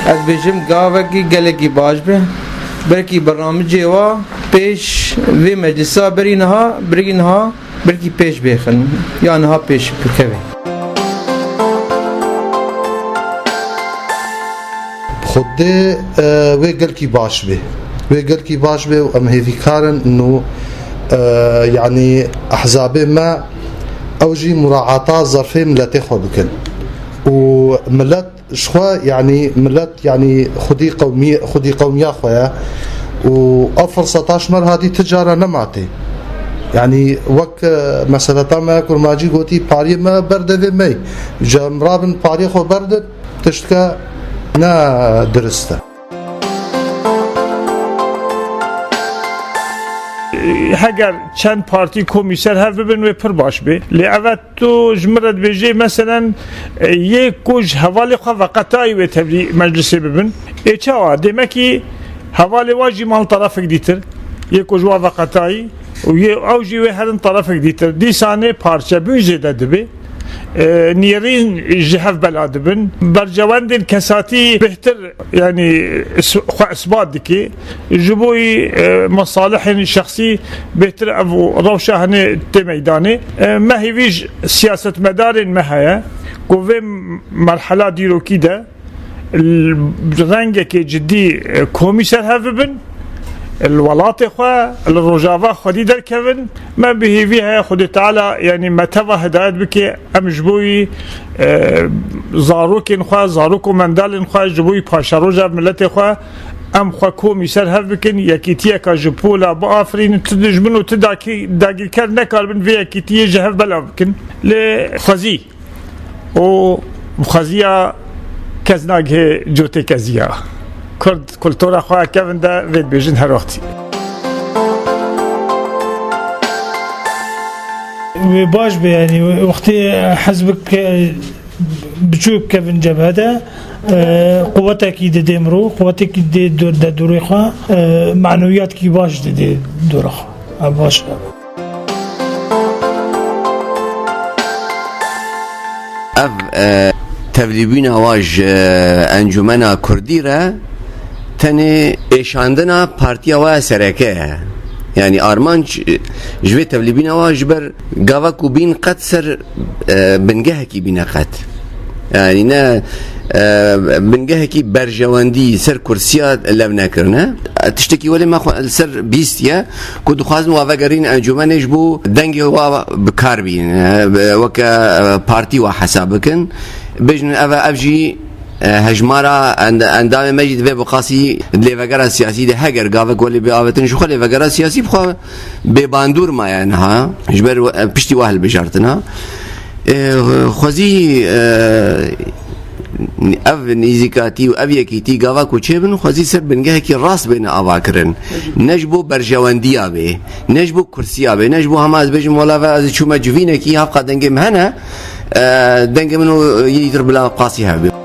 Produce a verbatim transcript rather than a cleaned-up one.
Ez bêjim gavekî gelekî baş be. Belkî bernamicê wa pêş vê meclisa berî niha, berî niha belkî pêş bêxin. Ya niha pêş bikeve. Xwedê, e, wê gelkî baş bê. Wê gelkî baş bê û em hêvîkar in û, e, yanî ehzabê me ew jî muraata zerfê miletê xwe bikin. Û milet Ji xwe, yanî milet, yanî xwedî qewmî-, xwedî qewmiya xwe ye û ev firseta ji me re hatî ti cara nema tê. Yanî wek, e, meseleta me ya kurmancî gotî, pariyê me berde vê me. Ji em rabin pariyê xwe berdin, tiştke ne dirist e. Heger çend partî komî ser hev bibin, wê pir baş bê. Lê evet, tu ji min re dibêjê, meselen, e, yê ku ji hevalê xwe veqetayî wê tevlî meclisê bibin. Ê çawa? Demekî hevalê wa jî mal tarafek dîtir. Yê ku ji wa veqetayî û yê ew jî wê herin tarafek dîtir. Dîsanê parçebûn zêde dibe. E, nêrîn ji hev bela dibin. Berjewendên kesatî bêhtir, yanî, is-, xwe isbat dike. Ji bo yî, e, mesalihên şexsî bêhtir ev rewşa hene tê meydanê. E, me hêvî ji siyasetmedarên me heye ku vê merhela dîrokî de l-, rengekê cidî, e, komî ser hev bibin, li welatê xwe, li Rojava xwedî derkevin. Me bi hêvî heye Xwedê Teala, yanî me teva hidayet bike, em ji bo wî, e, zarokên xwe, zarok û mendalên xwe, ji bo wî paşeroja miletê xwe, em xwe komî ser hev bikin, yekîtiyeka ji pola biafirînin, tu dijmin û tu dakî-, dagîrker nekaribin vê yekîtiyê ji hev belav bikin. Lê xwezî û bi xweziya kes nagihê cotê kezî ya. Kurd kultura xwe kevin de vê dibêjin her wextî. Wê baş be, yanî wextê hizbik, e, biçûk kevin cebhe de, e, quwetekî didê mirov, quwetekî didê dor-, de dorê xwe, e, manewiyatki baş didê dora xwe. Ev baş e. Ev, e, tevlîbûna wa ji, e, Encûmena Kurdî re tenê êşandina partiya wa ya sereke ye. Yanî armanc, e, ji vê tevlîbûna wa ji ber gava ku bîn qet ser, e, bingehekî bîne qet. Yanî ne, e, bingehekî berjewendî ser kursiya lev nekirine. E, tiştekî welê me xwe li ser bîstiye. Ku dixwazin wa vegerîn encûmenê ji bo dengê wa bi kar bînin, e, weke, e, partî wa hesab bikin. Bêjin ev, ev jî, e, hejmara end-, endamê me jî divê bi qasî lêvegera siyasî de heger gavek welê bê avêtin, ji xwe lêvegera siyasî bi xwe bêbandûr maye niha, ji ber we-, e, piştî wa hilbijartina. E, xwezî, e, Ev nêzîkatî û ev yekîtî gava ku çêbin, xwezî ser bingehekî rast bêne avakirin. Ne ji bo berjewendiya bê, ne ji bo kursiya bê, ne ji bo hema ez bêjim, wela ve ez çûme civînekî, hevqa dengê min hene, e, dengê min û yê îtir bila qasî hev bê.